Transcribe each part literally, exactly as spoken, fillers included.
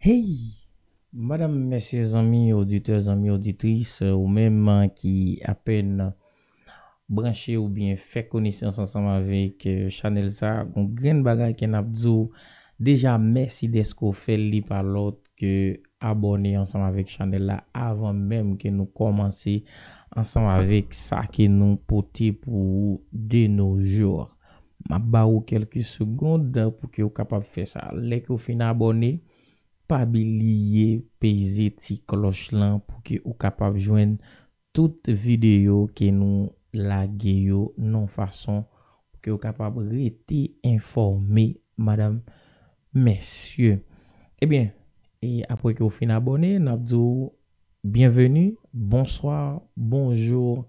Hey! Madanm, mesye, zanmi, oditè, zanmi, oditris, ou menm ki apèn branche oubyen fè konesans ansanm avèk, eh, chanèl sa, gon grenn bagay ke n ap di w. Deja, mèsi dèske w fè l, li pa lòt ke abòne ansanm avèk chanèl la avan menm ke nou kòmanse ansanm avèk sa ke nou pote pou ou de nos jours. M ap ba ou kèlke segond pou ke w kapab fè sa. Lè ke w fin abòne, pa bliye peze ti klòch lan pou ke ou kapab jwenn tout videyo ke nou lage yo nan fason pou ke w kapab rete enfòme, madanm, mesye. Ebyen, e apre ke w fin abòne, n ap di w byenveni, bonswa, bonjou.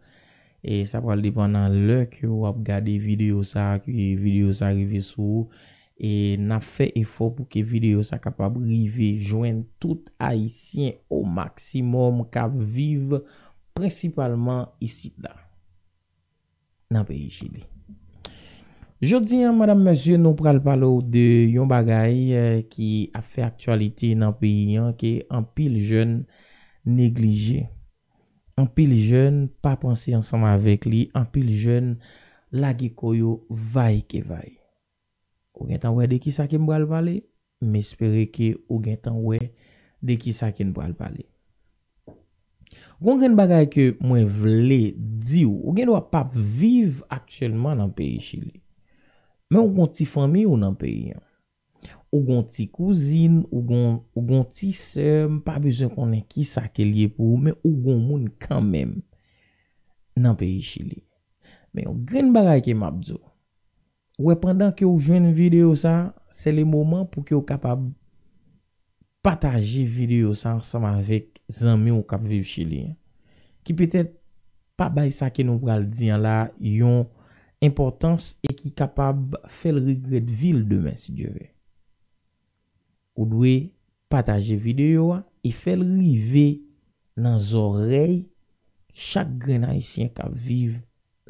E sa pral depann nan lè ke w ap gade videyo sa, ke videyo sa rive sou ou. E n ap fè efò pou ke videyo sa kapab rive jwenn tout Ayisyen o maksimòm k ap viv prensipalman isit la, nan peyi Chili. Jodi a, madanm, mesye, nou pral pale w de yon bagay, eh, ki ap fè aktyalite nan peyi an, ke anpil jèn neglije. Anpil jèn pa panse ansanm avèk li, anpil jèn lage kò yo vay ke vay. Ou gentan wè de kisa ke m pral pale? M espere ke ou gentan wè de kisa ke n pral pale. Gon grenn bagay ke mwen vle di w, ou gen dwa p ap viv aktyèlman nan peyi Chili. Men ou gon ti fanmi w nan peyi an. Ou gon ti kouzin, ou gon, ou gon ti sè, m pa bezwen konnen kisa ke l ye pou ou, men ou gon moun kanmenm nan peyi Chili. Men yon grenn bagay ke m ap di w. Ou wè, pandan ke w jwenn videyo sa, se le moman pou ke w kapab pataje videyo sa ansanm avèk zanmi w k ap viv Chili an, ki petèt pa bay sa ke nou pral di an la yon enpòtans e ki kapab fè l regrèt vi l demen, si Dye vle. Ou dwe pataje videyo a e fè l rive nan zòrèy chak grenn Ayisyen k ap viv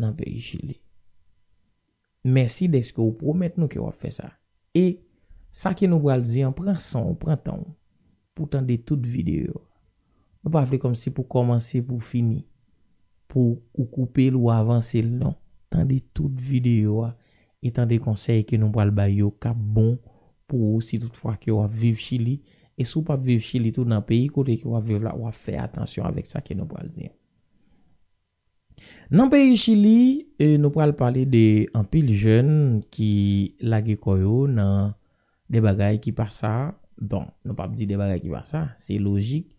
nan peyi Chili. Mèsi dèske w pwomèt nou ke w ap fè sa. E sa ke nou pral di an, pran san w, pran tan w pou tande tout videyo a. Nou pa vle kòmsi pou kòmanse pou fini, pou ou koupe l ou avanse l, non. Tande tout videyo a e tande konsèy ke nou pral bay yo k ap bon pou ou si tout fwa ke w ap viv Chili. E si w p ap viv Chili tou, nan peyi kote ke w ap viv la, w ap fè atansyon avèk sa ke nou pral di an. Nan peyi Chili, e, nou pral pale de anpil jèn ki lage kò yo nan de bagay ki pa sa. Bon, nou p ap di de bagay ki pa sa, se lojik.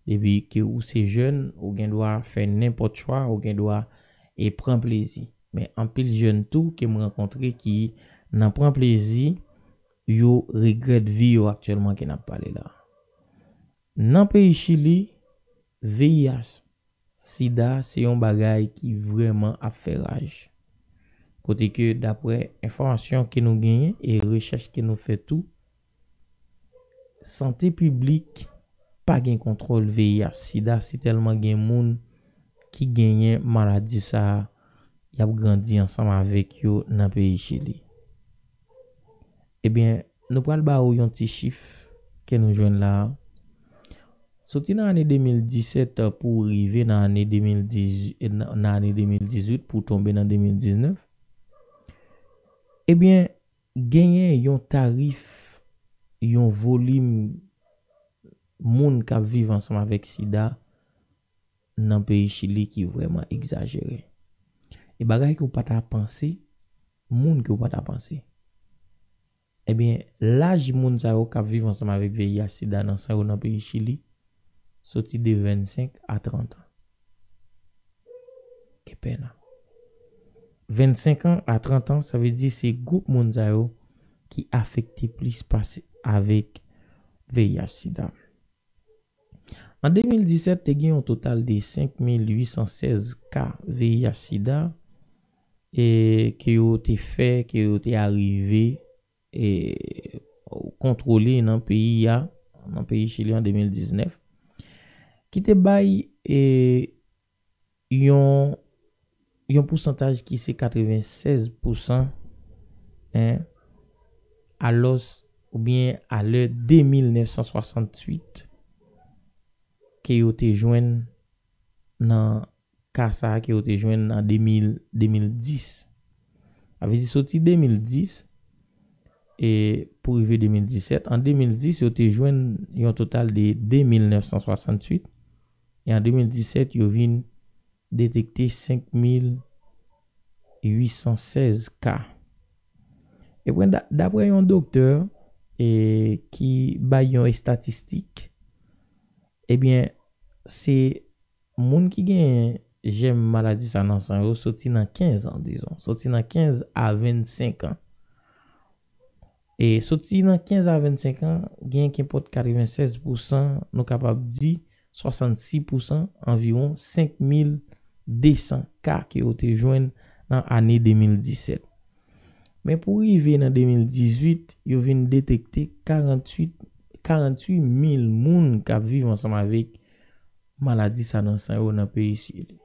Depi ke ou se jèn, ou gen dwa fè nenpòt chwa, ou gen dwa, e, pran plezi. Men anpil jèn tou ke m rankontre ki nan pran plezi, yo regrèt vi yo aktyèlman ke n ap pale la. Nan peyi Chili, V I H, sida se yon bagay ki vrèman ap fè raj. Kote ke daprè enfòmasyon ke nou genyen e rechèch ke nou fè tou, sante piblik pa gen kontwòl V I H sida, si tèlman gen moun ki genyen maladi sa a, y ap grandi ansanm avèk yo nan peyi Chili. Ebyen, nou pral ba ou yon ti chif ke nou jwenn la a. Soti nan ane de mil disèt pou rive nan ane de mil dizuit, nan, nan ane de mil dizuit pou tonbe nan de mil diznèf, Ebyen, genyen yon tarif, yon volim moun k ap viv ansanm avèk sida nan peyi Chili ki vrèman egzajere. E bagay ke w pa ta panse, moun ke w pa ta panse. Ebyen, laj moun sa yo k ap viv ansanm avèk V I H sida nan san yo nan peyi Chili soti de vennsenk a trant an. Epèna. Vennsenk an a trant an, sa vle di se gwoup moun sa yo ki afekte plis pase avèk V I H sida. An de mil disèt, te gen yon total de senk mil uit san sèz ka V I H sida e ke yo te fè, ke yo te arive e kontwole nan peyi a, nan peyi Chili an de mil diznèf, ki te bay e yon yon pousantaj ki se katrevennsèz pousan en alòs oubyen alè de mil nèf san swasantuit ke yo te jwenn nan ka sa a ke yo te jwenn nan de mil, de mil dis. Sa vle di soti de mil dis e pou rive de mil disèt. An de mil dis, yo te jwenn yon total de de mil nèf san swasantuit. E an de mil disèt, yo vin detekte senk mil uit san sèz ka. Ebyen, da- daprè yon doktè e ki bay yon estatistik, ebyen, se moun ki gen jèm maladi sa nan san yo soti nan kenz an, dizon, soti nan kenz a vennsenk an. E soti nan kenz a vennsenk an, gen kenpòt katrevennsèz pousan, nou kapab di swasannsis pousan, anviwon senk mil de san ka ke yo te jwenn nan ane de mil disèt. Men pou rive nan de mil dizuit, yo vin detekte karannwit, karannwit mil moun k ap viv ansanm avèk maladi sa nan san yo nan peyi Chili.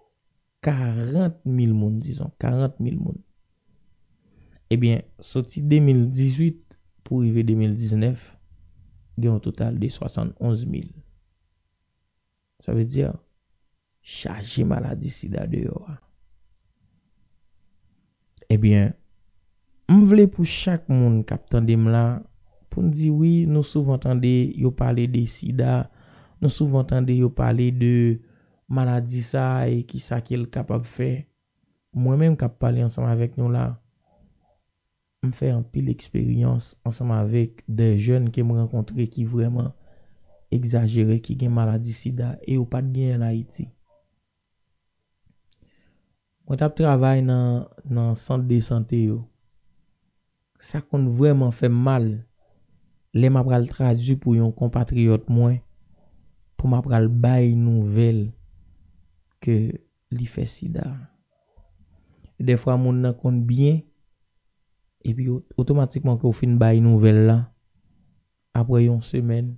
Karant mil moun, dizon, karant mil moun. Ebyen, soti de mil dizuit pou rive de mil diznèf, gen yon total de swasannonz mil. Sa vle di, chaje maladi sida deyò a. Ebyen, m vle pou chak moun k ap tande m la, pou n di wi, nou souvan tande yo pale de sida, nou souvan tande yo pale de maladi sa e ki sa ke l kapab fè. Mwen menm k ap pale ansanm avèk nou la, m fè anpil eksperyans ansanm avèk de jèn ke m rankontre ki vrèman egzajere, ki gen maladi sida e yo pa t genyen an Ayiti. Mwen t ap travay nan, nan sant de sante yo. Sa konn vrèman fè m mal lè m ap pral tradui pou yon konpatriyòt mwen, pou m ap pral bay nouvèl ke li fè sida. Dèfwa moun nan konn byen, epi o- otomatikman ke w fin bay nouvèl la, apre yon semèn,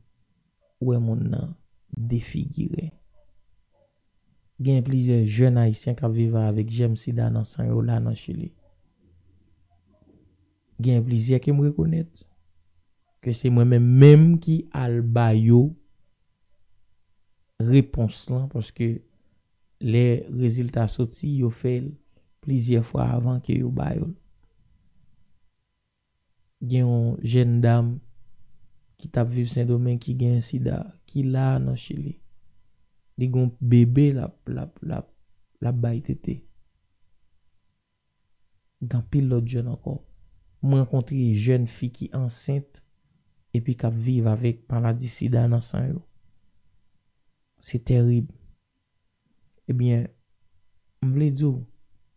ou wè moun nan defigire. Gen plizyè jèn ayisyen k ap viv avèk jèm sida nan san yo la nan Chili. Gen plizyè ke m rekonèt ke se mwen menm menm ki al ba yo repons lan, paske lè rezilta soti, yo fè l plizyè fwa avan ke yo ba yo l. Gen yon jèn dam ki t ap viv Sendomeng ki gen sida, ki la a nan Chili. Li gen yon bebe l ap, l ap, l ap, l ap bay tete. Gen anpil lòt jèn ankò. M rankontre jèn fi ki ansent epi k ap viv avèk maladi sida nan san yo. Se tèrib. Ebyen, m vle di w,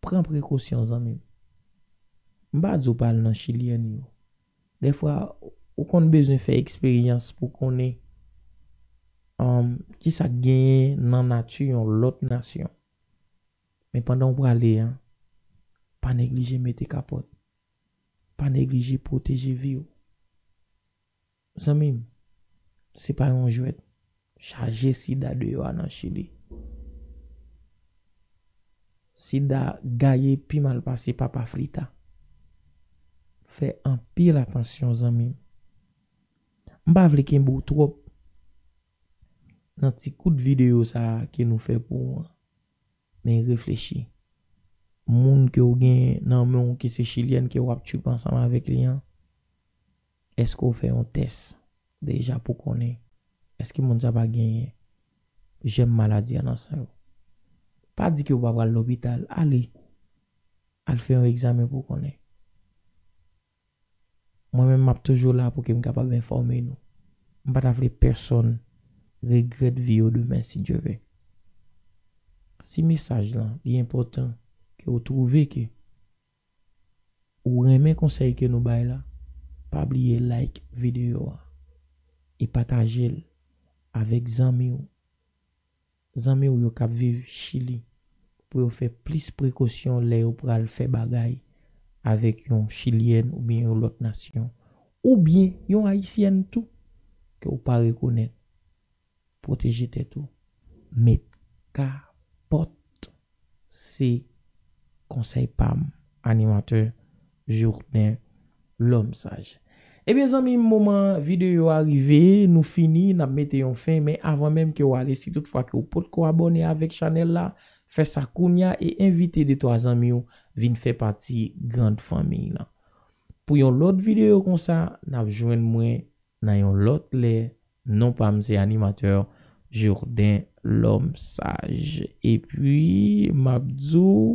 pran prekosyon, zanmi m. M pa di w pa al nan Chili anyway. Dèfwa, ou konn bezwen fè eksperyans pou konnen, um, kisa k genyen nan nati yon lòt nasyon. Men pandan w prale a, pa neglije mete kapòt. Pa neglije pwoteje vi w. Zanmi m, se pa yon jwèt. Chaje sida deyò a nan Chili. Sida gaye pi mal pase papa flita. Fè anpil atansyon, zanmi m. M pa vle kenbe w twòp nan ti kout videyo sa a ke nou fè pou ou an. Men reflechi. moun ke w gen nan men w ki se chilyèn ke w ap tchwipe ansanm avèk li an, èske w fè yon tès deja pou konnen èske moun sa pa genyen jèm maladi an nan san yo? Pa di ke w pa pral lopital, ale, al fè yon egzamen pou konnen. Mwen menm m ap toujou la pou ke m kapab enfòme nou. M pa ta vle pèsonn regrèt vi yo demen si Dye vle. Si mesaj lan li enpòtan ke w twouve ke ou renmen konsèy ke nou bay la, pa bliye like videyo a e pataje l avèk zanmi w. Zanmi w yo k ap viv Chili pou yo fè plis prekosyon lè yo pral fè bagay avèk yon chilyèn oubyen yon lòt nasyon oubyen yon ayisyèn tou ke w pa rekonèt. Pwoteje tèt ou. Met kapòt. Se konsèy pa m, animatè Jourdain Lòmsaj. Ebyen zanmi m, moman videyo a rive, nou fini, n ap mete yon fen, men avan menm ke w ale, si toutfwa ke w potko abòne avèk chanèl la, fè sa kounya e envite de twa zanmi w vin fè pati grand fanmiy lan. Pou yon lòt videyo konsa, n ap jwenn mwen nan yon lòt lè. Non pa m se animatè Jourdain Lòmsaj. Epi, m ap di w,